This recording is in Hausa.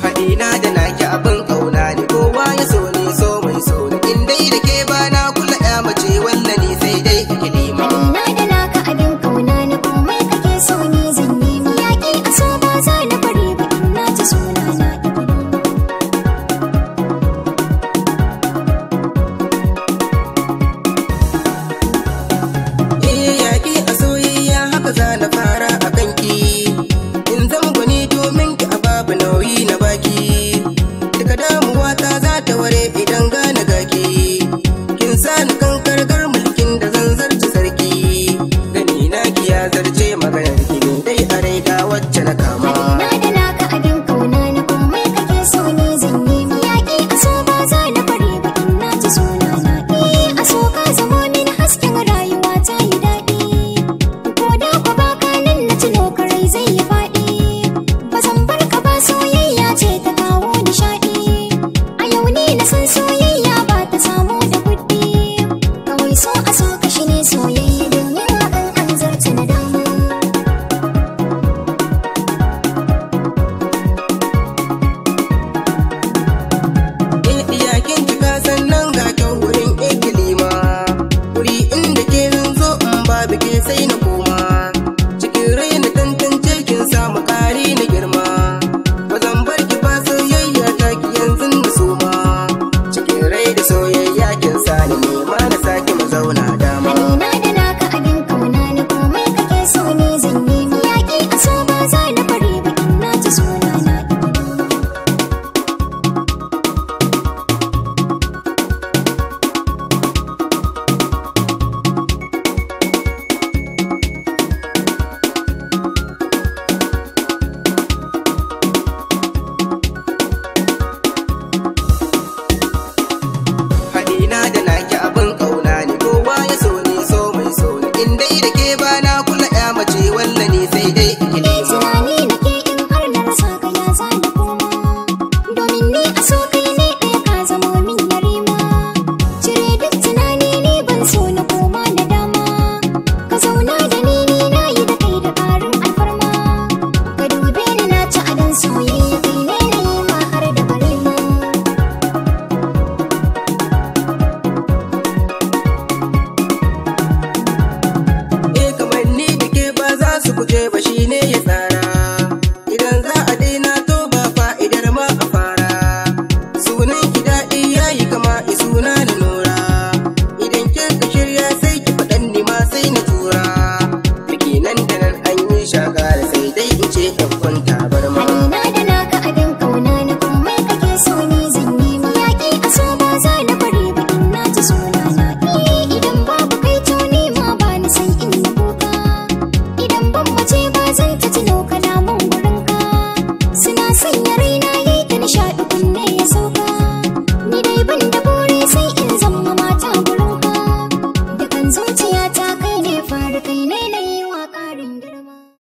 Haɗina da naki abin ƙauna ne, kowa ya so ni so mai so ni. In dai da ke ba na kula ya mace walla ni sai dai ikilima. Haɗina da naka abin ƙauna ne, komai kake so ni zan yi. Yaƙi a so ba za na bari ba, in na ji suna na ikilima. Eh, yaƙi a soyayya haka za na fara a kanki. In zan gwani domin ki a babu nauyi na baki. Duka damuwa ta za ta ware idan gane gaki. Kin sa ni kan kargar mulkin da zan zarce sarki. Gani na ki ya zarce maganar ki ne dai a rai ga wacce na kama. Haɗina da naka abin ƙauna ne, komai kake so ni zan yi. Yaƙi a so ba za na bari ba, in na ji suna na. Eh, a so ka zamo min hasken rayuwa ta yi daɗi. Ko da ku ba ka nan na tuno karai zai yi faɗi. Ba zan bar ka ba, soyayya ce ta kawo nishaɗi. A yau ni na san soyayya ba ta samu da kuɗi. Kawai so a so ka shi ne soyayya, domin hakan an zarta na dama. Eh, iyakin cika sannan ga kyau wurin ikilima. Wuri inda ke zan zo in babu ke sai na koma. Cikin rai na tantance kin samu ƙari na girma. Ba zan bar ki ba soyayya ta ki yanzu na soma. Cikin rai da soyayya kin sani nema na sake mu zauna dama. Haɗina da naka abin ƙauna ne, komai kake so ni zan yi. Yaƙi a so ba za na bari ba, in na ji suna na ikilima. Haɗina da naki abin ƙauna ne, kowa ya so ni so mai so ni. In dai da ke ba na kula ya mace walla ni sai dai Eh, ikilima. tunani nake in har na rasa ka ya za na koma. Domin ni a so kai ne ɗaya ka zamo min yarima. Cire duk tunani ni ban so na koma na dama. Ka zauna da ni, ni na yi da kai da ƙarin alfarma. Ka dube ni na ci adon soyayya, kai ne na yi ma har da barema. Eh, kamar ni da ke ba za su guje ba shine ya tsara. Idan za a daina to